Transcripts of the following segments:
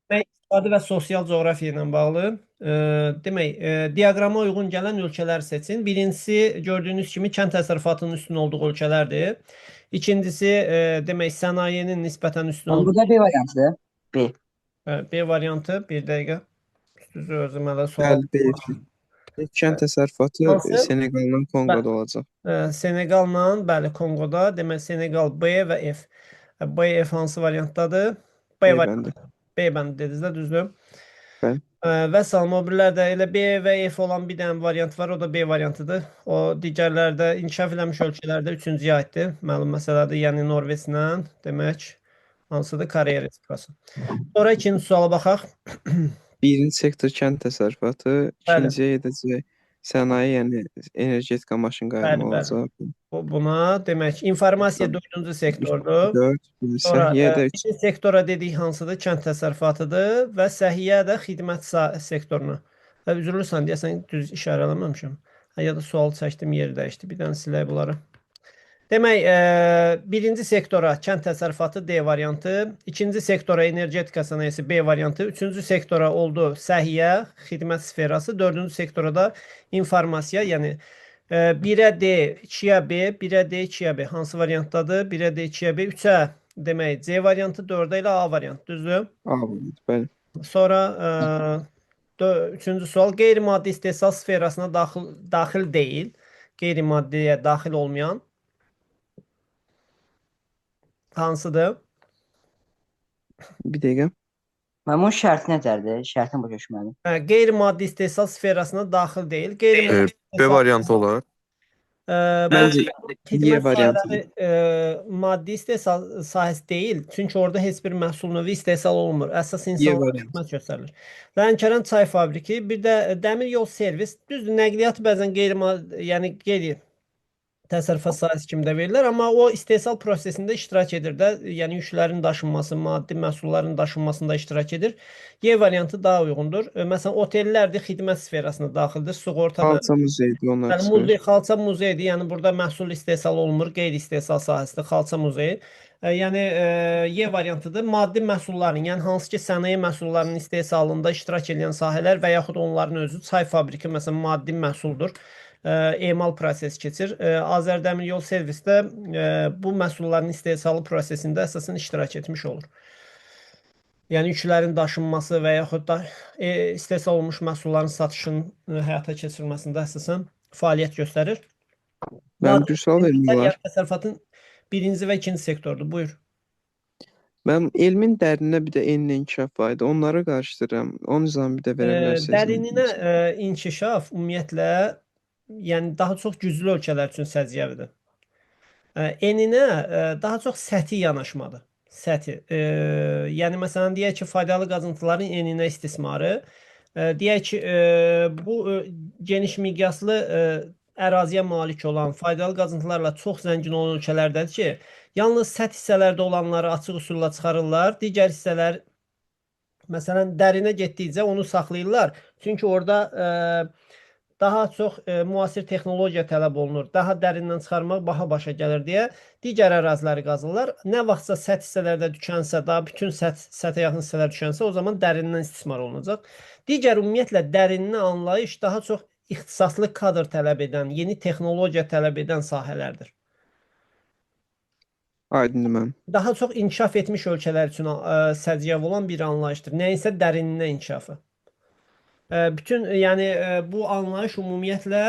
Və iqtisadi və sosial coğrafiya ilə bağlı. Demək, diaqrama uyğun gələn ölkələr seçin. Birincisi, gördüyünüz kimi kənd təsərrüfatının üstün olduğu ölkələrdir. İkincisi, demək, sənayenin nisbətən üstün Amma olduğu. burada B variantıdır. B. B variantı, bir dəqiqə. Düzü özüm hələ sual. Bəli, B. Kənd təsərrüfatı Hansı? Seneqaldan Konqoda olacaq. Seneqalla, bəli, Konqoda. Demək, Seneqal B və F. B, F hansı variantdadır? B B variantı. bəndi. B bəndi dediniz də, düzdür? Bəli. Və salam, o birilər də elə B və F olan bir dənə variant var, o da B variantıdır. O digərlərdə inkişaf eləmiş ölkələrdə üçüncüyə aiddir. Məlum məsələdir, yəni Norveçlə, demək, hansıdır? Koreya Respublikası. Sonra ikinci suala baxaq. Birinci sektor kənd təsərrüfatı, Bəli. ikinciyə gedəcək sənaye, yəni energetika, maşın Bəli, qayırma bəli. olacaq. Buna demək, informasiya dördüncü sektordur. 4, Sonra səhiyyə də 3. birinci sektora dedik hansıdır? Kənd təsərrüfatıdır və səhiyyə də xidmət sektoruna. Və üzrlüsən, deyəsən düz işarə eləməmişəm. Hə, ya da sual çəkdim, yeri dəyişdi. Bir dənə silək bunları. Demək, birinci sektora kənd təsərrüfatı D variantı, ikinci sektora energetika sənayesi B variantı, üçüncü sektora oldu səhiyyə, xidmət sferası, dördüncü sektora da informasiya, yəni 1-ə D, 2-yə B, 1-ə D, 2-yə B. Hansı variantdadır? 1-ə D, 2-yə B, 3-ə demək C variantı, 4-ə ilə A variantı, düzdür? A variantı, bəli. Sonra üçüncü sual qeyri-maddi istehsal sferasına daxil deyil. Qeyri-maddiyə daxil olmayan hansıdır? Bir dəqiqə. Mən bunun şərti nətərdir? Şərtini başa düşmədim. Hə, qeyri-maddi istehsal sferasına daxil deyil. Qeyri-maddi B variantı olar. Məncə xidmət Y variantı. sahələri maddi istehsal sahəsi deyil. Çünki orada heç bir məhsul növü istehsal olunmur. Əsas Y insanlara variantı. xidmət göstərilir. Lənkəran çay fabriki, bir də dəmir yol servis. Düzdür, nəqliyyat bəzən qeyri-maddi, yəni qeyri təsərrüfat sahəsi kimi də verilir, amma o istehsal prosesində iştirak edir də, yəni yüklərin daşınması, maddi məhsulların daşınmasında iştirak edir. Y variantı daha uyğundur. Məsələn, otellər də xidmət sferasına daxildir, sığorta da. Xalça muzeyidir, onlar Bəli, çıxır. muzey, xalça muzeyidir. Yəni burada məhsul istehsal olunmur, qeyri-istehsal sahəsidir, xalça muzeyi. Yəni Y variantıdır. Maddi məhsulların, yəni hansı ki sənaye məhsullarının istehsalında iştirak edən sahələr və yaxud onların özü çay fabriki məsələn maddi məhsuldur. Emal prosesi keçir. Azərdəmiryol servisdə bu məhsulların istehsalı prosesində əsasən iştirak etmiş olur. Yəni yüklərin daşınması və yaxud da istehsal olunmuş məhsulların satışının həyata keçirilməsində əsasən fəaliyyət göstərir. Mən bir sual vermək olar. Yəni təsərrüfatın birinci və ikinci sektordur. Buyur. Mən elmin dərinə bir də eninə inkişaf var idi. Onları qarışdırıram. Onun izahını bir də verə bilərsiniz. Dərininə inkişaf ümumiyyətlə yəni daha çox güclü ölkələr üçün səciyyəvidir. Eninə daha çox səthi yanaşmadır. Səthi. Yəni məsələn deyək ki, faydalı qazıntıların eninə istismarı. Deyək ki, bu geniş miqyaslı əraziyə malik olan, faydalı qazıntılarla çox zəngin olan ölkələrdədir ki, yalnız səth hissələrdə olanları açıq üsulla çıxarırlar, digər hissələr məsələn dərinə getdikcə onu saxlayırlar. Çünki orada daha çox müasir texnologiya tələb olunur. Daha dərindən çıxarmaq baha başa gəlir deyə digər əraziləri qazırlar. Nə vaxtsa səth hissələrdə düşənsə, daha bütün səthə yaxın hissələr düşənsə, o zaman dərindən istismar olunacaq. Digər ümumiyyətlə dərindən anlayış daha çox ixtisaslı kadr tələb edən, yeni texnologiya tələb edən sahələrdir. Aydındır mənim. Daha çox inkişaf etmiş ölkələr üçün səciyyəvi olan bir anlayışdır. Nəyinsə dərindən inkişafı. Bütün yəni bu anlayış ümumiyyətlə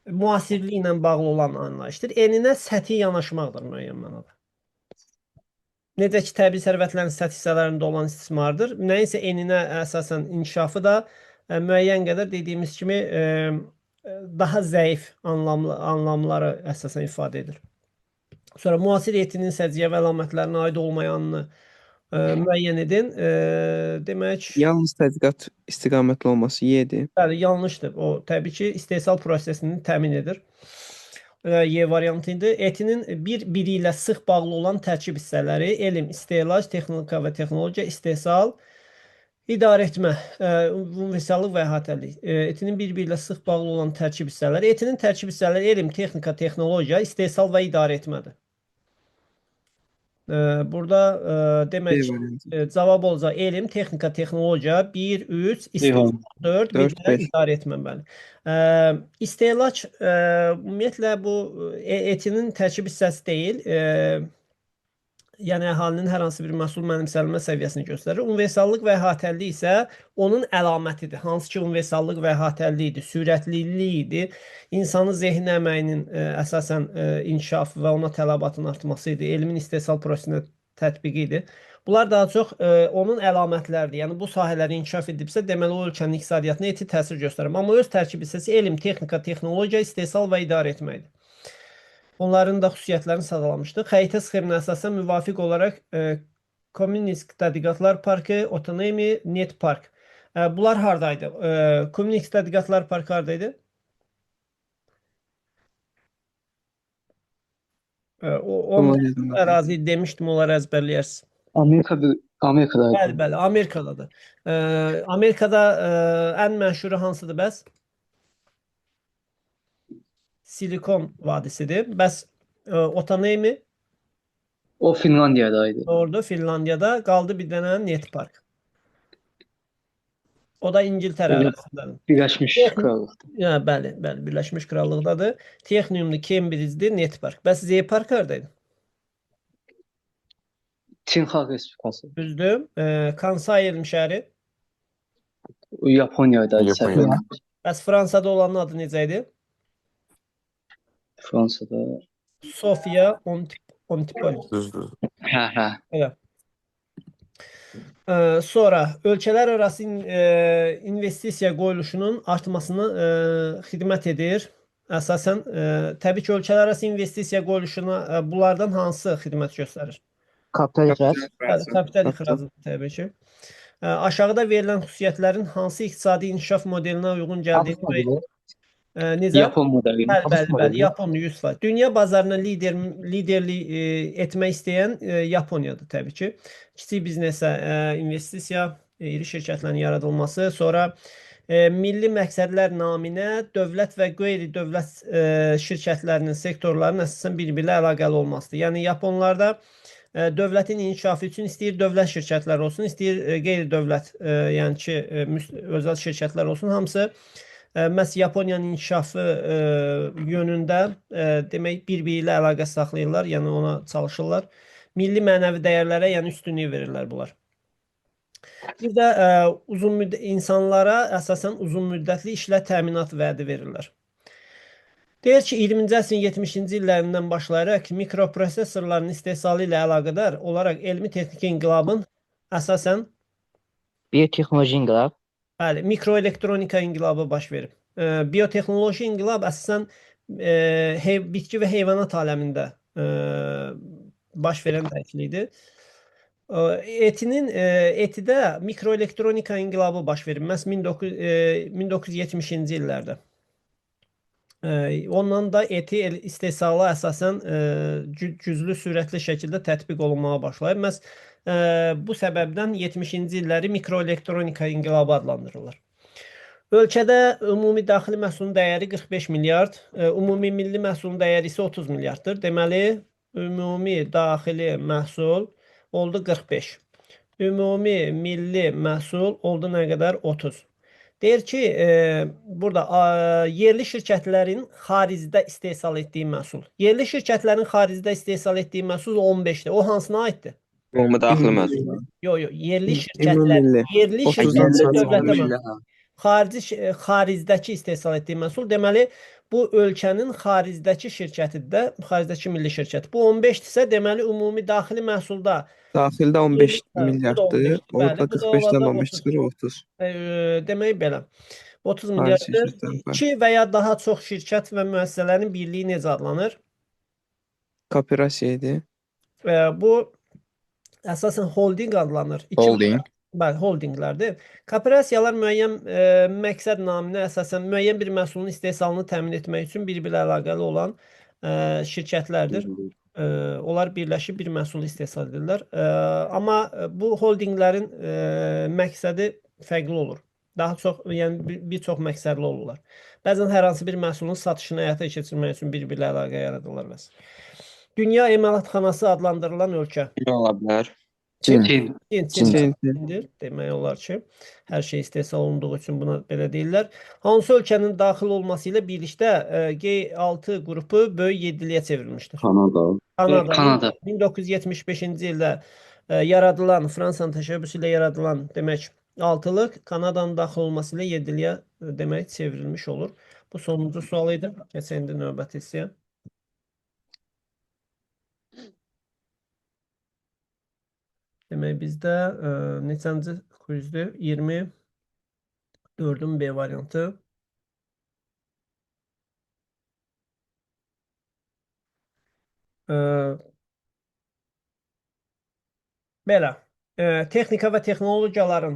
müasirliklə bağlı olan anlayışdır. Eninə səthi yanaşmaqdır müəyyən mənada. Necə ki, təbii sərvətlərin səth hissələrində olan istismardır. Nəyinsə eninə əsasən inkişafı da müəyyən qədər dediyimiz kimi daha zəif anlamları əsasən ifadə edir. Sonra müasir etinin səciyyəvi əlamətlərinə aid olmayanını müəyyən edin. Demək, Yalnız tədqiqat istiqamətli olması Y-dir. Bəli, yanlışdır. O təbii ki, istehsal prosesini təmin edir. Y variantı idi. Etinin bir-biri ilə sıx bağlı olan tərkib hissələri elm, istehlak, texnika və texnologiya, istehsal, idarə etmə, universallıq və əhatəlilik. Etinin bir-biri ilə sıx bağlı olan tərkib hissələri. Etinin tərkib hissələri elm, texnika, texnologiya, istehsal və idarə etmədir. Burada B demək variantı. cavab olacaq elm, texnika, texnologiya 1, 3, istehsal 4, bir 4, də 5. idarə etmə, bəli. İstehlak ümumiyyətlə bu etinin tərkib hissəsi deyil. Yəni əhalinin hər hansı bir məhsul mənimsənilmə səviyyəsini göstərir. Universallıq və əhatəlilik isə onun əlamətidir. Hansı ki universallıq və əhatəlilik idi, sürətlilik idi. İnsanın zehni əməyinin əsasən inkişafı və ona tələbatın artması idi. Elmin istehsal prosesinə tətbiqi idi. Bunlar daha çox onun əlamətləridir. Yəni bu sahələr inkişaf edibsə, deməli o ölkənin iqtisadiyyatına eti təsir göstərir. Amma öz tərkib hissəsi elm, texnika, texnologiya, istehsal və idarə etməkdir. Onların da xüsusiyyətlərini sadalamışdıq. Xəritə sxeminə əsasən müvafiq olaraq Kommunist Tədqiqatlar Parkı, Otonomi, Net Park. Bunlar hardaydı? Kommunist Tədqiqatlar Parkı hardaydı? O ərazi demişdim, onları əzbərləyərsiniz. Amerikadaydı. Bəli, bəli, Amerikadadır. Amerikada ən məşhuru hansıdır bəs? Silikon vadisidir. Bəs Otonomi? O Finlandiyadaydı. Doğrudur, Finlandiyada. Qaldı bir dənə Net Park. O da İngiltərə ərazisindədir. Birləşmiş Krallıqda. Ya, bəli, bəli, Birləşmiş Krallıqdadır. Texniumdur, Cambridge-dir, Net Park. Bəs Z Park haradaydı? Çin Xalq Respublikası. Düzdür. Kansai elm şəhəri. O Yaponiyadaydı. Yaponiya. Bəs Fransada olanın adı necə idi? Fransada. Sofia Antipolis. Düzdür. Hə, hə. Elə. Sonra ölkələr arası investisiya qoyuluşunun artmasına xidmət edir. Əsasən təbii ki, ölkələr arası investisiya qoyuluşuna bunlardan hansı xidmət göstərir? Kapital ixrac. Bəli, kapital ixracı təbii ki. Aşağıda verilən xüsusiyyətlərin hansı iqtisadi inkişaf modelinə uyğun gəldiyini modeli. Necə? Yapon modeli. Bəli, bəli, bəli. modeli. Yapon 100%. Dünya bazarına liderlik etmək istəyən Yaponiyadır təbii ki. Kiçik biznesə investisiya, iri şirkətlərin yaradılması, sonra milli məqsədlər naminə dövlət və qeyri-dövlət şirkətlərinin, sektorlarının əsasən bir-biri ilə əlaqəli olmasıdır. Yəni Yaponlarda dövlətin inkişafı üçün istəyir dövlət şirkətləri olsun, istəyir qeyri-dövlət, yəni ki, özəl şirkətlər olsun, hamısı məhz Yaponiyanın inkişafı yönündə demək bir-biri ilə əlaqə saxlayırlar, yəni ona çalışırlar. Milli mənəvi dəyərlərə, yəni üstünlük verirlər bunlar. Bir də uzun müddət insanlara əsasən uzun müddətli işlə təminat vədi verirlər. Deyir ki, 20-ci əsrin 70-ci illərindən başlayaraq mikroprosesorların istehsalı ilə əlaqədar olaraq elmi texniki inqilabın əsasən Biotexnoloji inqilab. Bəli, mikroelektronika inqilabı baş verib. Biotexnoloji inqilab əsasən bitki və heyvanat aləmində baş verən dəyişiklikdir. Etidə mikroelektronika inqilabı baş verib. Məhz 1970-ci illərdə. Ondan da eti istehsalı əsasən güclü sürətli şəkildə tətbiq olunmağa başlayıb. Məhz bu səbəbdən 70-ci illəri mikroelektronika inqilabı adlandırırlar. Ölkədə ümumi daxili məhsulun dəyəri 45 milyard, ümumi milli məhsulun dəyəri isə 30 milyarddır. Deməli, ümumi daxili məhsul oldu 45. Ümumi milli məhsul oldu nə qədər? 30. Deyir ki, burada yerli şirkətlərin xaricdə istehsal etdiyi məhsul. Yerli şirkətlərin xaricdə istehsal etdiyi məhsul 15-dir. O hansına aiddir? Ümumi daxili məhsul. Yox, yox, yerli şirkətlər, yerli 30-dan şirkətlər dövlətə hə. Xaricdəki istehsal etdiyi məhsul, deməli, bu ölkənin xaricdəki şirkətidir də, xaricdəki milli şirkət. Bu 15-dirsə, deməli, ümumi daxili məhsulda Daxildə 15 Hə, bu da milyarddır. 15-dir, bəli, Orada bu da 45-dən olacaq 15 30. çıxır 30. Demək belə. 30 Xarici milyarddır. şirkətlər, bəli. 2 və ya daha çox şirkət və müəssisələrin birliyi necə adlanır? Kooperasiya idi. Bu əsasən holding adlanır. Holding. Bəli, holdinglərdir. Kooperasiyalar müəyyən məqsəd naminə əsasən müəyyən bir məhsulun istehsalını təmin etmək üçün bir-biri ilə əlaqəli olan şirkətlərdir. Onlar birləşib bir məhsulu istehsal edirlər. Amma bu holdinglərin məqsədi fərqli olur. Daha çox, yəni bir çox məqsədli olurlar. Bəzən hər hansı bir məhsulun satışını həyata keçirmək üçün bir-biri ilə əlaqə yaradırlar bəs. Dünya emalatxanası adlandırılan ölkə. Nə ola bilər? Çin. Çin. Çin, Çin, Çin. Çindir. Demək olar ki, hər şey istehsal olunduğu üçün buna belə deyirlər. Hansı ölkənin daxil olması ilə birlikdə G6 qrupu böyük yeddiliyə çevrilmişdir? Kanada. Kanada. Kanada. 1975-ci ildə yaradılan, Fransanın təşəbbüsü ilə yaradılan, demək, altılıq Kanadanın daxil olması ilə yeddiliyə demək çevrilmiş olur. Bu sonuncu sual idi. Keçək indi növbəti hissəyə. Demək bizdə neçənci quizdir? 24-ün B variantı. Belə, texnika və texnologiyaların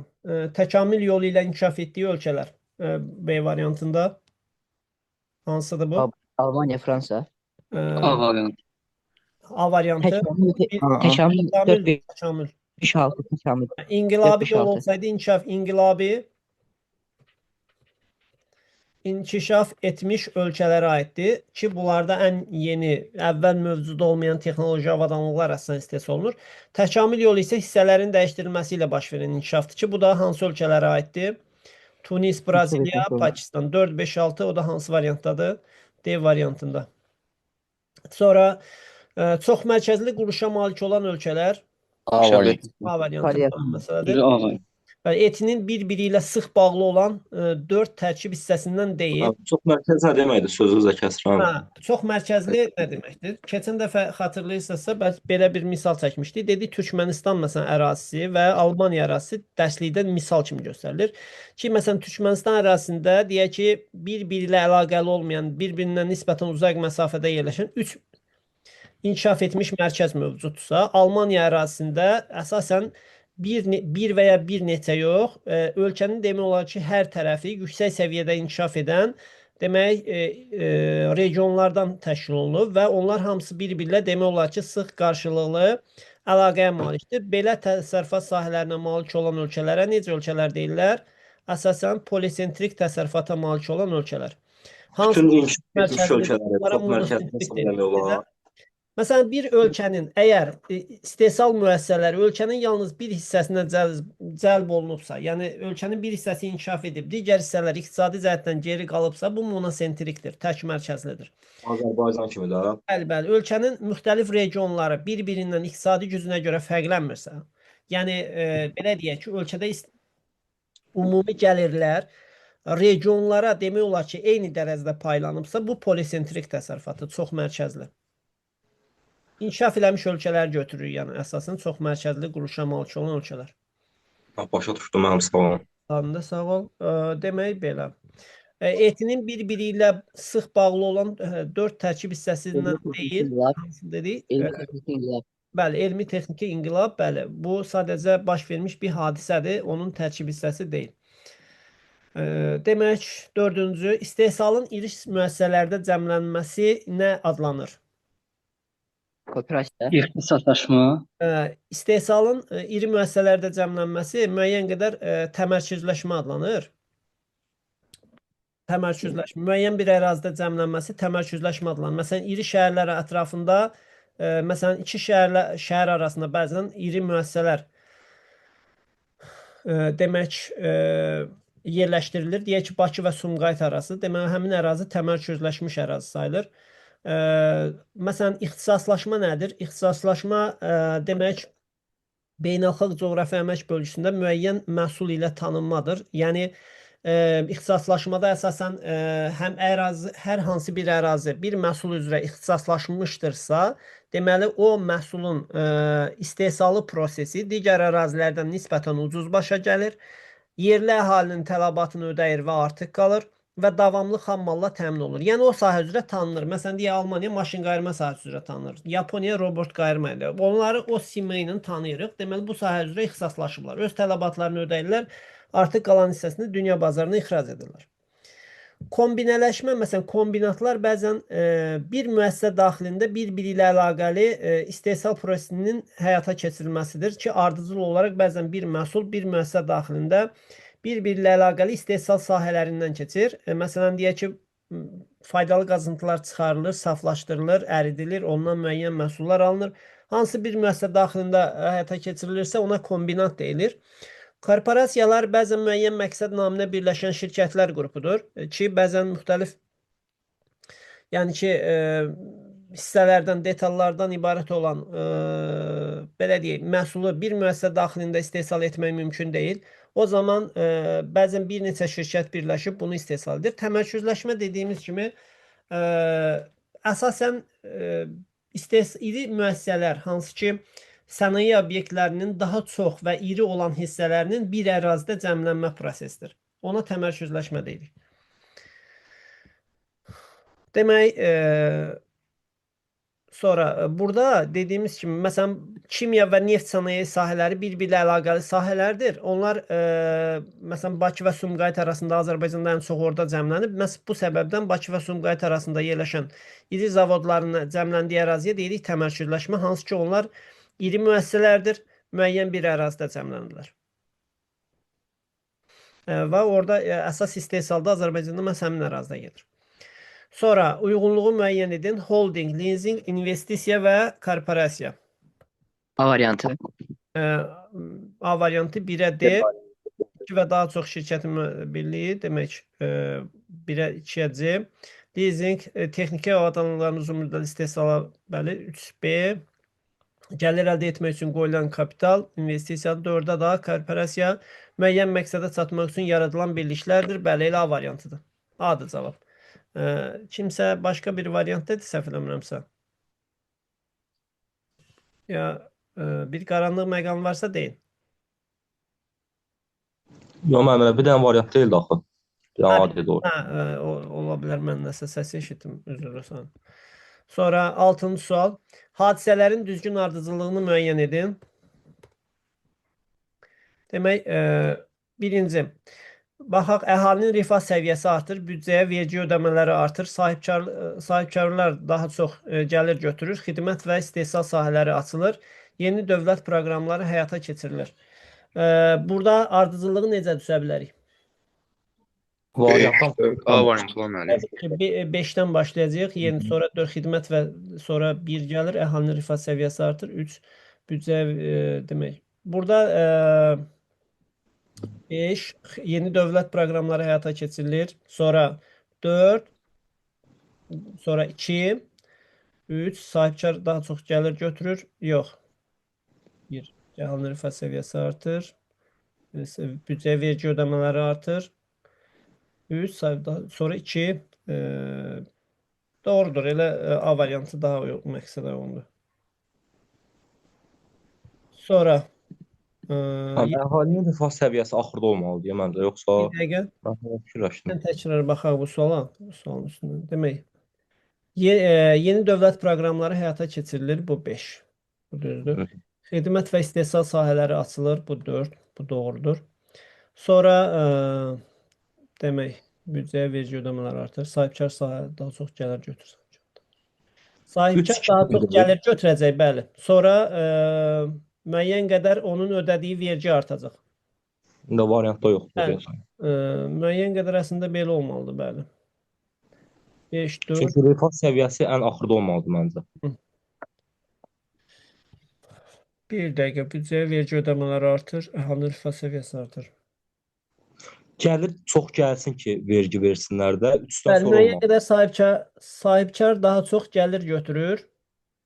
təkamül yolu ilə inkişaf etdiyi ölkələr B variantında hansıdır bu? Almanya, Fransa. A variantı. A variantı. Təkamül, A, A. təkamül Təkamül, 4 təkamül. 5 6 təkamül. İnqilabi yol 4-5-6. olsaydı inkişaf inqilabi inkişaf etmiş ölkələrə aiddir ki, bunlarda ən yeni, əvvəl mövcud olmayan texnoloji avadanlıqlar əsasən istehsal olunur. Təkamül yolu isə hissələrin dəyişdirilməsi ilə baş verən inkişafdır ki, bu da hansı ölkələrə aiddir? Tunis, Braziliya, Pakistan. 4, 5, 6 o da hansı variantdadır? D variantında. Sonra çox mərkəzli quruluşa malik olan ölkələr A variantı. A variantı Variant. məsələdir. A variantı. Bəli, etinin bir-biri ilə sıx bağlı olan 4 tərkib hissəsindən deyil. Çox mərkəz nə deməkdir? Sözünüzlə kəsirəm. Hə, çox mərkəzli nə deməkdir? Keçən dəfə xatırlayırsınızsa, bəs belə bir misal çəkmişdik. Dedik Türkmənistan məsələn ərazisi və Almaniya ərazisi dərslikdə misal kimi göstərilir. Ki məsələn Türkmənistan ərazisində deyək ki, bir-biri ilə əlaqəli olmayan, bir-birindən nisbətən uzaq məsafədə yerləşən 3 inkişaf etmiş mərkəz mövcuddursa, Almaniya ərazisində əsasən bir və ya bir neçə yox, ölkənin demək olar ki, hər tərəfi yüksək səviyyədə inkişaf edən demək regionlardan təşkil olunub və onlar hamısı bir-biri ilə demək olar ki, sıx qarşılıqlı əlaqəyə malikdir. Belə təsərrüfat sahələrinə malik olan ölkələrə necə ölkələr deyirlər? Əsasən polisentrik təsərrüfata malik olan ölkələr. Hansı Bütün inkişaf etmiş mərkəzli ölkələrə bunlara çox mərkəzli monosentrik hesab eləmək olar. Məsələn, bir ölkənin əgər istehsal müəssisələri ölkənin yalnız bir hissəsinə cəlb olunubsa, yəni ölkənin bir hissəsi inkişaf edib, digər hissələr iqtisadi cəhətdən geri qalıbsa, bu monosentrikdir, tək mərkəzlidir. Azərbaycan kimi də. Bəli, bəli, ölkənin müxtəlif regionları bir-birindən iqtisadi gücünə görə fərqlənmirsə, yəni belə deyək ki, ölkədə ümumi gəlirlər regionlara demək olar ki, eyni dərəcədə paylanıbsa, bu polisentrik təsərrüfatı, çox mərkəzli. İnkişaf eləmiş ölkələr götürür, yəni əsasən çox mərkəzli quruluşa malik olan ölkələr. Başa düşdüm, mənim sağ olun. Tamam da sağ ol. Demək belə. Etinin bir-biri ilə sıx bağlı olan 4 tərkib hissəsindən deyil. Hansı dedik? Elmi texniki inqilab. Bəli, elmi texniki inqilab, bəli. Bu sadəcə baş vermiş bir hadisədir, onun tərkib hissəsi deyil. Demək, dördüncü, istehsalın iri müəssisələrdə cəmlənməsi nə adlanır? Kooperasiya. İxtisaslaşma. İstehsalın iri müəssisələrdə cəmlənməsi müəyyən qədər təmərküzləşmə adlanır. Təmərküzləşmə, müəyyən bir ərazidə cəmlənməsi təmərküzləşmə adlanır. Məsələn, iri şəhərlər ətrafında, məsələn, iki şəhər arasında bəzən iri müəssisələr demək yerləşdirilir. Deyək ki, Bakı və Sumqayıt arası. Deməli, həmin ərazi təmərküzləşmiş ərazi sayılır. Məsələn, ixtisaslaşma nədir? İxtisaslaşma demək beynəlxalq coğrafi əmək bölgüsündə müəyyən məhsul ilə tanınmadır. Yəni ixtisaslaşmada əsasən həm ərazi, hər hansı bir ərazi bir məhsul üzrə ixtisaslaşmışdırsa, deməli o məhsulun istehsalı prosesi digər ərazilərdən nisbətən ucuz başa gəlir. Yerli əhalinin tələbatını ödəyir və artıq qalır və davamlı xammalla təmin olunur. Yəni o sahə üzrə tanınır. Məsələn, deyək Almaniya maşın qayırma sahəsi üzrə tanınır. Yaponiya robot qayırma ilə. Onları o sima ilə tanıyırıq. Deməli bu sahə üzrə ixtisaslaşıblar. Öz tələbatlarını ödəyirlər. Artıq qalan hissəsini dünya bazarına ixrac edirlər. Kombinələşmə, məsələn, kombinatlar bəzən bir müəssisə daxilində bir-biri ilə əlaqəli istehsal prosesinin həyata keçirilməsidir ki, ardıcıl olaraq bəzən bir məhsul bir müəssisə daxilində bir-biri ilə əlaqəli istehsal sahələrindən keçir. Məsələn, deyək ki, Faydalı qazıntılar çıxarılır, saflaşdırılır, əridilir, ondan müəyyən məhsullar alınır. Hansı bir müəssisə daxilində həyata keçirilirsə, ona kombinat deyilir. Korporasiyalar bəzən müəyyən məqsəd naminə birləşən şirkətlər qrupudur ki, bəzən müxtəlif, yəni ki, hissələrdən, detallardan ibarət olan, belə deyək, məhsulu bir müəssisə daxilində istehsal etmək mümkün deyil. O zaman bəzən bir neçə şirkət birləşib bunu istehsal edir. Təmərküzləşmə dediyimiz kimi əsasən iri müəssisələr, hansı ki, sənaye obyektlərinin daha çox və iri olan hissələrinin bir ərazidə cəmlənmə prosesidir. Ona təmərküzləşmə deyirik. Demək, sonra burada dediyimiz kimi, məsələn, kimya və neft sənaye sahələri bir-biri ilə əlaqəli sahələrdir. Onlar məsələn, Bakı və Sumqayıt arasında Azərbaycanda ən çox orada cəmlənib. Məhz bu səbəbdən Bakı və Sumqayıt arasında yerləşən iri zavodların cəmləndiyi əraziyə deyirik təmərküzləşmə, hansı ki, onlar iri müəssisələrdir, müəyyən bir ərazidə cəmlənirlər. Və orada əsas istehsalda Azərbaycanda məhz həmin ərazidə gedir. Sonra uyğunluğu müəyyən edin. Holding, lizing, investisiya və korporasiya. A variantı. A variantı 1-ə D, 2 və daha çox şirkətin birliyi, demək, 1-ə 2-yə C. Lizing, texniki avadanlıqların uzun müddətli istehsala, bəli, 3B. Gəlir əldə etmək üçün qoyulan kapital, investisiya, 4-ə da korporasiya, müəyyən məqsədə çatmaq üçün yaradılan birliklərdir. Bəli, elə A variantıdır. A-dır cavab. Kimsə başqa bir variant dedi, səhv eləmirəmsə. Ya bir qaranlıq məqam varsa deyin. Yox, müəllim, elə bir dənə variant deyildi axı. Bir dənə A dedi o. Hə, ola bilər, mən nəsə səsi eşitdim, üzr istəyirəm. Sonra 6-cı sual. Hadisələrin düzgün ardıcıllığını müəyyən edin. Demək, birinci, baxaq, əhalinin rifah səviyyəsi artır, büdcəyə vergi ödəmələri artır, sahibkarlar daha çox gəlir götürür, xidmət və istehsal sahələri açılır, yeni dövlət proqramları həyata keçirilir. Burada ardıcıllığı necə düzə bilərik? Variantdan A variantı olan müəllim. Təbii ki, 5-dən başlayacağıq. Yeni sonra 4 xidmət və sonra 1 gəlir. Əhalinin rifah səviyyəsi artır. 3 büdcə demək. Burada 5 yeni dövlət proqramları həyata keçirilir. Sonra 4, sonra 2, 3 sahibkar daha çox gəlir götürür. Yox. 1 əhalinin rifah səviyyəsi artır. Büdcəyə vergi ödəmələri artır. 3 sahib daha, sonra 2 doğrudur. Elə A variantı daha məqsədə uyğundur. Sonra Əhalinin rifah səviyyəsi axırda olmalıdır deyə məncə, yoxsa bir dəqiqə. Mən hələ fikirləşdim. Mən təkrar baxaq bu suala. Bu sualın üstündən. Demək, yeni dövlət proqramları həyata keçirilir. Bu 5. Bu düzdür. Hı. Xidmət və istehsal sahələri açılır. Bu 4. Bu doğrudur. Sonra demək, büdcəyə vergi ödəmələri artır. Sahibkar sahə daha çox gəlir götürür. Sahibkar Üç, daha iki çox dedik. gəlir götürəcək, bəli. Sonra müəyyən qədər onun ödədiyi vergi artacaq. İndi variantda yoxdur Bəli. deyəsən. Müəyyən qədər əslində belə olmalıdır, bəli. 5, 4. Çünki rifah səviyyəsi ən axırda olmalıdır məncə. Bir dəqiqə, büdcəyə vergi ödəmələri artır, əhalinin rifah səviyyəsi artır. Gəlir çox gəlsin ki, vergi versinlər də. 3-dən Bəli, sonra müəyyən olmalı. qədər sahibkar daha çox gəlir götürür.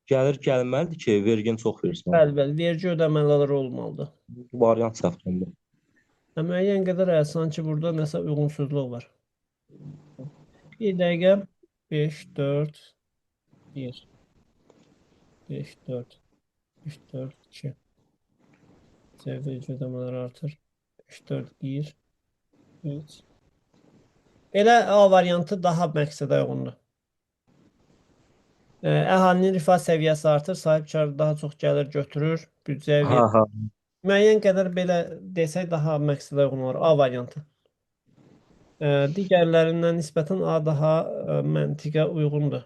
Gəlir gəlməlidir ki, vergini çox versin. Bəli, bəli, vergi ödəmələri olmalıdır. Variant səhvdir onda. Müəyyən qədər sanki burada nəsə uyğunsuzluq var. Bir dəqiqə. 5, 4, 1. 5, 4. 3, 4, 2. Vergi ödəmələri artır. 5, 4, 1. 3. Belə A variantı daha məqsədə uyğundur. Əhalinin rifah səviyyəsi artır, sahibkar daha çox gəlir götürür, büdcəyə verir. Hə, hə. Müəyyən qədər belə desək daha məqsədə uyğun olur. A variantı. Digərlərindən nisbətən A daha məntiqə uyğundur.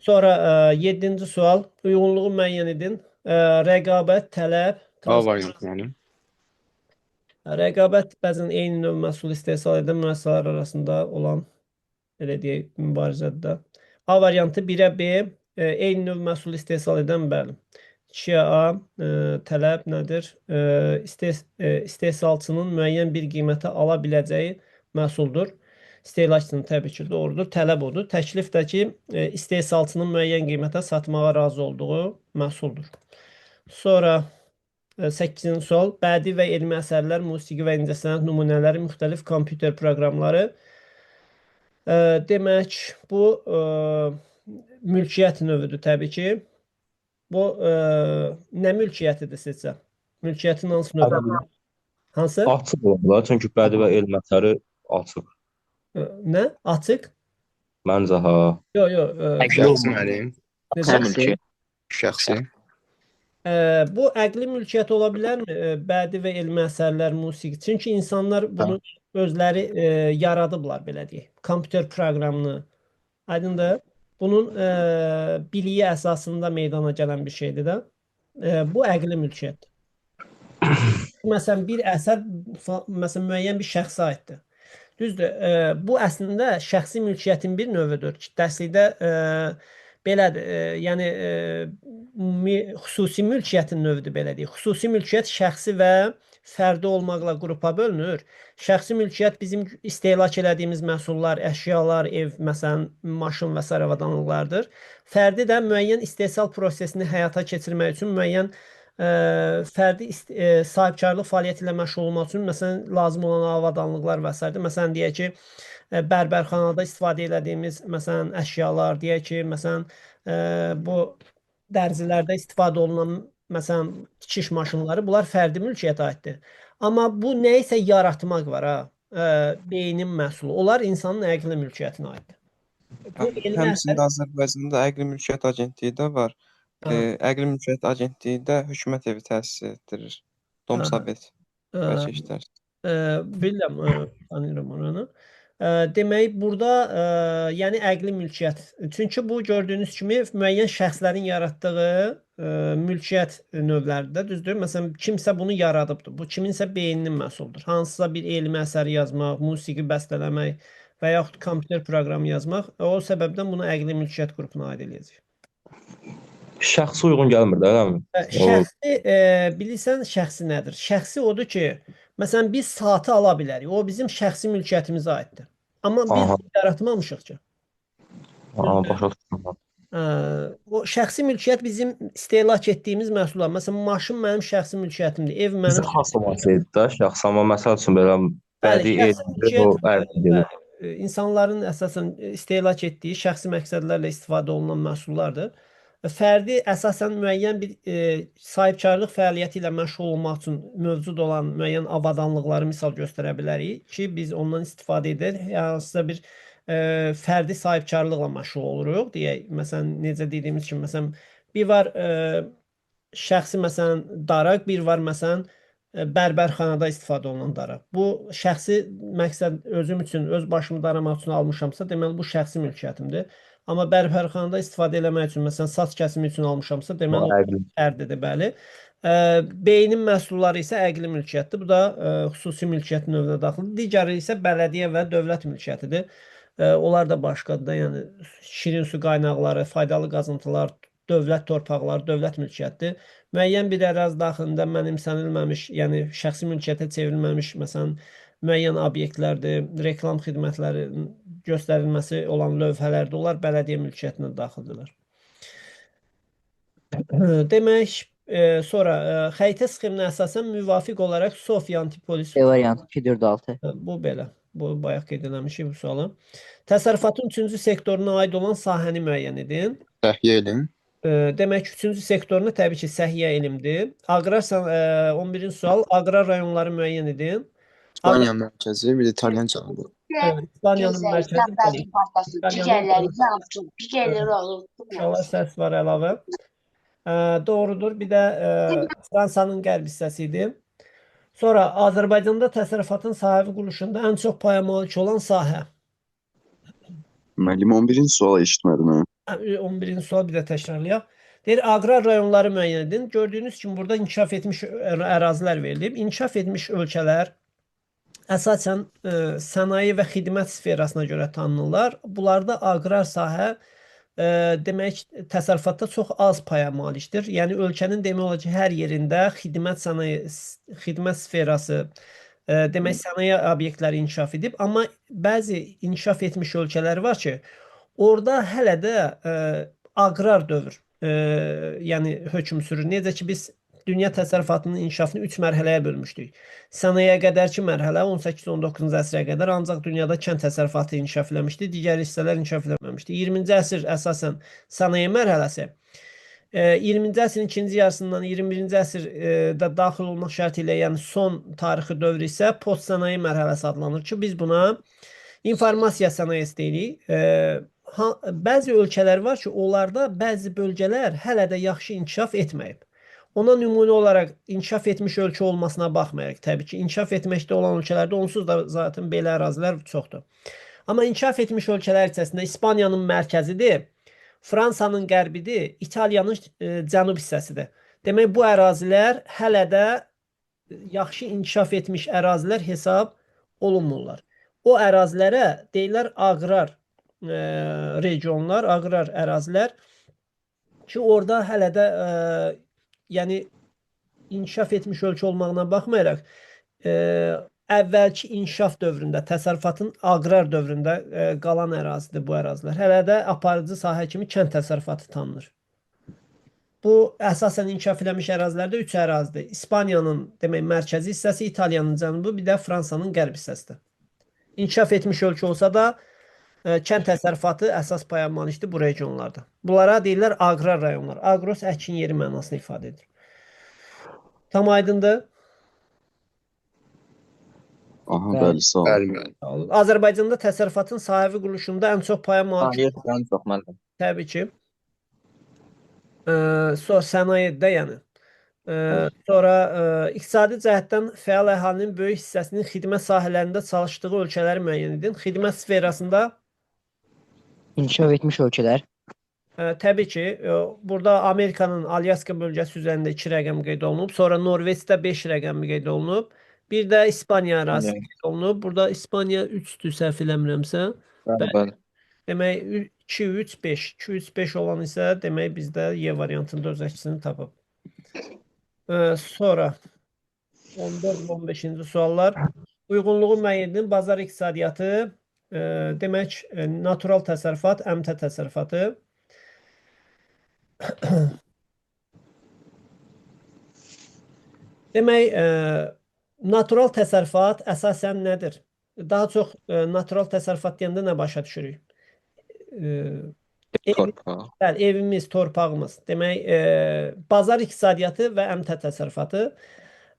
Sonra 7-ci sual. Uyğunluğu müəyyən edin. Rəqabət, tələb, A variantı müəllim. Rəqabət bəzən eyni növ məhsul istehsal edən müəssisələr arasında olan Belə deyək, mübarizədir də. A variantı 1-ə B, eyni növ məhsul istehsal edən, bəli. 2-yə A, tələb nədir? İstehsalçının müəyyən bir qiymətə ala biləcəyi məhsuldur. İstehlakçının təbii ki, doğrudur. Tələb odur. Təklif də ki, istehsalçının müəyyən qiymətə satmağa razı olduğu məhsuldur. Sonra 8-ci sual. Bədii və elmi əsərlər, musiqi və incəsənət nümunələri, müxtəlif kompüter proqramları. Demək, bu mülkiyyət növüdür təbii ki. Bu nə mülkiyyətidir sizcə? Mülkiyyətin hansı növüdür? Hansı? Açıq olar, çünki bədii və elm əsəri açıq. Nə? Açıq? Məncə ha. Yox, yox. Şəxsi müəllim. Necə? Şəxsi. Şəxsi. Bu əqli mülkiyyət ola bilərmi? Bədii və elmi əsərlər, musiqi. Çünki insanlar bunu özləri yaradıblar, belə deyək. Kompüter proqramını. Aydındır? Bunun biliyi əsasında meydana gələn bir şeydir də. Bu əqli mülkiyyətdir. Məsələn, bir əsər məsələn, müəyyən bir şəxsə aiddir. Düzdür, bu əslində şəxsi mülkiyyətin bir növüdür. Dərslikdə belədir, yəni xüsusi mülkiyyətin növüdür, belə deyək. Xüsusi mülkiyyət şəxsi və fərdi olmaqla qrupa bölünür. Şəxsi mülkiyyət bizim istehlak elədiyimiz məhsullar, əşyalar, ev, məsələn, maşın və sair avadanlıqlardır. Fərdi də müəyyən istehsal prosesini həyata keçirmək üçün müəyyən fərdi sahibkarlıq fəaliyyəti ilə məşğul olmaq üçün məsələn lazım olan avadanlıqlar və sairədir. Məsələn deyək ki, bərbərxanada istifadə elədiyimiz məsələn əşyalar, deyək ki, məsələn bu dərzilərdə istifadə olunan məsələn tikiş maşınları, bunlar fərdi mülkiyyətə aiddir. Amma bu nə isə yaratmaq var ha, beynin məhsulu. Onlar insanın əqli mülkiyyətinə aiddir. Bu elmi Həmçinin Azərbaycanda Əqli Mülkiyyət Agentliyi də var. Əqli Mülkiyyət Agentliyi də hökumət evi təsis etdirir. Domsovet. Bəlkə işlərsiniz. Bilirəm, tanıyıram oranı. Demək, burada yəni əqli mülkiyyət. Çünki bu gördüyünüz kimi müəyyən şəxslərin yaratdığı mülkiyyət növləridir də, düzdür? Məsələn, kimsə bunu yaradıbdır. Bu kiminsə beyninin məhsuludur. Hansısa bir elmi əsəri yazmaq, musiqi bəstələmək və yaxud kompüter proqramı yazmaq. O səbəbdən bunu əqli mülkiyyət qrupuna aid eləyəcək. Şəxsi uyğun gəlmir də, eləmi? Şəxsi, bilirsən şəxsi nədir? Şəxsi odur ki, məsələn, biz saatı ala bilərik. O bizim şəxsi mülkiyyətimizə aiddir. Amma biz yaratmamışıq ki. Aha, başa düşdüm. O şəxsi mülkiyyət bizim istehlak etdiyimiz məhsullar. Məsələn, maşın mənim şəxsi mülkiyyətimdir. Ev mənim Bizə xas olan şeydir də, şəxsi, amma məsəl üçün belə bədii elmdir, o ərd insanların əsasən istehlak etdiyi şəxsi məqsədlərlə istifadə olunan məhsullardır. Fərdi əsasən müəyyən bir sahibkarlıq fəaliyyəti ilə məşğul olmaq üçün mövcud olan müəyyən avadanlıqları misal göstərə bilərik ki, biz ondan istifadə edir, hansısa bir fərdi sahibkarlıqla məşğul oluruq. Deyək, məsələn, necə dediyimiz kimi, məsələn, bir var şəxsi məsələn daraq, bir var məsələn bərbərxanada istifadə olunan daraq. Bu şəxsi məqsəd özüm üçün, öz başımı daramaq üçün almışamsa, deməli bu şəxsi mülkiyyətimdir. Amma bərbərxanada istifadə eləmək üçün, məsələn, saç kəsimi üçün almışamsa, deməli o fərdidir, bəli. Beynin məhsulları isə əqli mülkiyyətdir. Bu da xüsusi mülkiyyət növünə daxildir. Digəri isə bələdiyyə və dövlət mülkiyyətidir. Onlar da başqadır da, yəni şirin su qaynaqları, faydalı qazıntılar, dövlət torpaqları, dövlət mülkiyyətdir. Müəyyən bir ərazi daxilində mənimsənilməmiş, yəni şəxsi mülkiyyətə çevrilməmiş, məsələn, müəyyən obyektlərdir, reklam xidmətləri göstərilməsi olan lövhələrdir, onlar bələdiyyə mülkiyyətinə daxildirlər. Demək, sonra xəritə sxeminə əsasən müvafiq olaraq Sofiya Antipolis. B variantı 2, 4, 6. Bu belə. Bu bayaq qeyd eləmişik bu sualı. Təsərrüfatın 3-cü sektoruna aid olan sahəni müəyyən edin. Səhiyyə elm. Demək, 3-cü sektoruna təbii ki, səhiyyə elmdir. Aqrar 11-ci sual, aqrar rayonları müəyyən edin. İspaniya mərkəzi, bir də İtalyan cənubu. Evet, İspaniyanın mərkəzi. İnşallah səs var əlavə. Doğrudur. Bir də Fransanın qərb hissəsi idi. Sonra Azərbaycanda təsərrüfatın sahəvi quruluşunda ən çox paya malik olan sahə. Müəllim 11-ci sualı eşitmədim. Hə. 11-ci sual bir də təkrarlayaq. Deyir, aqrar rayonları müəyyən edin. Gördüyünüz kimi burada inkişaf etmiş ərazilər verilib. İnkişaf etmiş ölkələr Əsasən sənaye və xidmət sferasına görə tanınırlar. Bunlarda aqrar sahə demək təsərrüfatda çox az paya malikdir. Yəni ölkənin demək olar ki, hər yerində xidmət sənaye xidmət sferası demək sənaye obyektləri inkişaf edib, amma bəzi inkişaf etmiş ölkələr var ki, orada hələ də aqrar dövr yəni hökm sürür. Necə ki biz dünya təsərrüfatının inkişafını 3 mərhələyə bölmüşdük. Sənayeyə qədərki mərhələ 18-19-cu əsrə qədər ancaq dünyada kənd təsərrüfatı inkişaf eləmişdi, digər hissələr inkişaf eləməmişdi. 20-ci əsr əsasən sənaye mərhələsi. 20-ci əsrin ikinci yarısından 21-ci əsrdə daxil olmaq şərti ilə, yəni son tarixi dövr isə postsənaye mərhələsi adlanır ki, biz buna informasiya sənayesi deyirik. Bəzi ölkələr var ki, onlarda bəzi bölgələr hələ də yaxşı inkişaf etməyib. Ona nümunə olaraq inkişaf etmiş ölkə olmasına baxmayaraq, təbii ki, inkişaf etməkdə olan ölkələrdə onsuz da zaten belə ərazilər çoxdur. Amma inkişaf etmiş ölkələr içərisində İspaniyanın mərkəzidir, Fransanın qərbidir, İtaliyanın cənub hissəsidir. Demək bu ərazilər hələ də yaxşı inkişaf etmiş ərazilər hesab olunmurlar. O ərazilərə deyirlər aqrar regionlar, aqrar ərazilər ki, orada hələ də yəni inkişaf etmiş ölkə olmağına baxmayaraq əvvəlki inkişaf dövründə, təsərrüfatın aqrar dövründə qalan ərazidir bu ərazilər. Hələ də aparıcı sahə kimi kənd təsərrüfatı tanınır. Bu əsasən inkişaf eləmiş ərazilərdə 3 ərazidir. İspaniyanın demək mərkəzi hissəsi, İtaliyanın cənubu, bir də Fransanın qərb hissəsidir. İnkişaf etmiş ölkə olsa da kənd təsərrüfatı əsas paya malikdir bu regionlarda. Bunlara deyirlər aqrar rayonlar. Agros əkin yeri mənasını ifadə edir. Tam aydındır? Aha, bəli, sağ olun. Bəli, müəllim. Sağ olun. Azərbaycanda təsərrüfatın sahəvi quruluşunda ən çox paya malik Sənaye ən çox müəllim. təbii ki. Sonra sənayedə yəni. Sonra iqtisadi cəhətdən fəal əhalinin böyük hissəsinin xidmət sahələrində çalışdığı ölkələri müəyyən edin. Xidmət sferasında İnkişaf etmiş ölkələr. Təbii ki, burada Amerikanın Alyaska bölgəsi üzərində 2 rəqəm qeyd olunub, sonra Norveçdə 5 rəqəm qeyd olunub, bir də İspaniya ərazisi qeyd olunub. Burada İspaniya 3-dür səhv eləmirəmsə. Bəli, bəli. Demək 2, 3, 5. 2, 3, 5 olan isə demək bizdə Y variantında öz əksini tapıb. Sonra 14 və 15-ci suallar. Uyğunluğu müəyyən edin. Bazar iqtisadiyyatı, demək natural təsərrüfat, əmtə təsərrüfatı. Demək, natural təsərrüfat əsasən nədir? Daha çox natural təsərrüfat deyəndə nə başa düşürük? Torpaq. Bəli, evimiz, torpağımız. Demək, bazar iqtisadiyyatı və əmtə təsərrüfatı.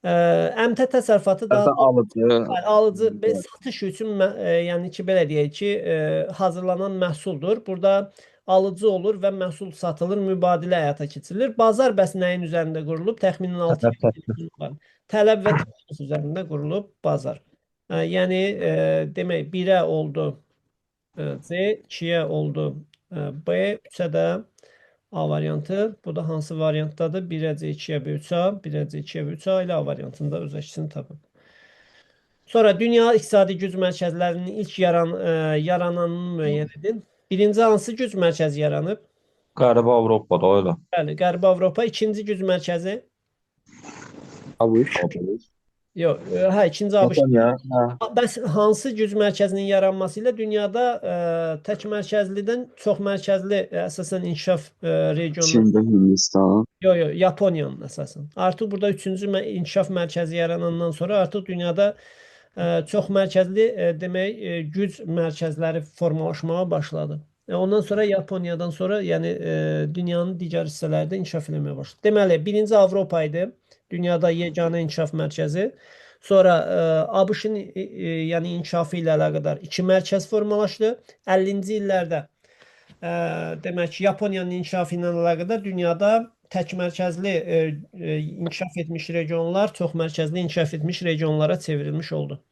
Əmtə təsərrüfatı daha alıcı. Alıcı və satış üçün, yəni ki, belə deyək ki, hazırlanan məhsuldur. Burada alıcı olur və məhsul satılır, mübadilə həyata keçirilir. Bazar bəs nəyin üzərində qurulub? Təxminən 6 Tələb və təklif üzərində qurulub bazar. Yəni, demək, 1-ə oldu C, 2-yə oldu B, 3-ə də A variantı. Bu da hansı variantdadır? 1-ə C, 2-yə B, 3-A, 1-ə C, 2-yə B, 3-A ilə A variantında öz əksini tapıb. Sonra dünya iqtisadi güc mərkəzlərinin ilk yarananını müəyyən edin. Birinci hansı güc mərkəzi yaranıb? Qərbi Avropada öyle. Bəli, Qərbi Avropa. İkinci güc mərkəzi? ABŞ. Yox, hə, ikinci ABŞ. Yaponiya, hə. Bəs hansı güc mərkəzinin yaranması ilə dünyada tək mərkəzlidən çox mərkəzli əsasən inkişaf regionu? Çin və Hindistan. Yox, yox, Yaponiyanın əsasən. Artıq burada üçüncü inkişaf mərkəzi yaranandan sonra artıq dünyada çox mərkəzli demək güc mərkəzləri formalaşmağa başladı. Ondan sonra Yaponiyadan sonra yəni dünyanın digər hissələrində inkişaf eləməyə başladı. Deməli, birinci Avropa idi. Dünyada yeganə inkişaf mərkəzi. Sonra ABŞ-ın yəni inkişafı ilə əlaqədar iki mərkəz formalaşdı. 50-ci illərdə demək ki, Yaponiyanın inkişafı ilə əlaqədar dünyada tək mərkəzli inkişaf etmiş regionlar çox mərkəzli inkişaf etmiş regionlara çevrilmiş oldu.